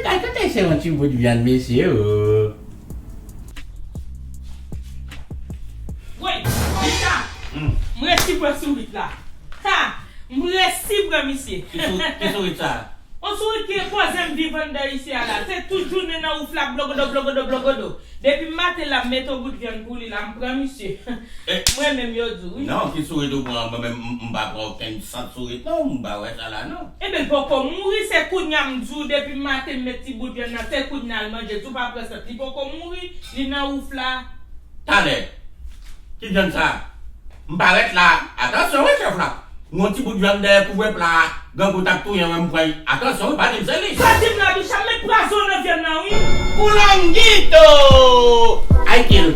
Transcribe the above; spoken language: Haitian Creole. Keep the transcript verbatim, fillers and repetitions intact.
Ay, tande se yon ti bout vyann, mesye, o. Woy, Lita, m resi pran sourit la. Ha! M resi pran misye. Ki sou- ki sourit sa? On sourit ki poze m viv anndan isi a la. Se tout jounen nan wouf la, blogodo, blogodo, blogodo. Depi maten la, m mete yon bout vyann pou li la, m pran misye. M renmen m yo di w, wi. Non, ki sourit ou pran? Mwen menm, m- m pa pran okenn sant sourit, non. M pa wè sa la, non. Ebyen, l poko mouri, se kounye a m di w, depi maten m met ti bout vyann nan, se kounye a l manje. Si w pa pran sant, li poko mouri, li nan wouf la. Talè. Ki vyann sa? M parèt la. Atansyon, wi, chèf la. Yon ti bout vyann dèyè kouvèp la. Grangou t ap touye mwen, m pran. Atansyon, wi, pa di m se li. Sa di m la, bicha, m met pwazon nan vyann nan, wi. Koulangito! I kill.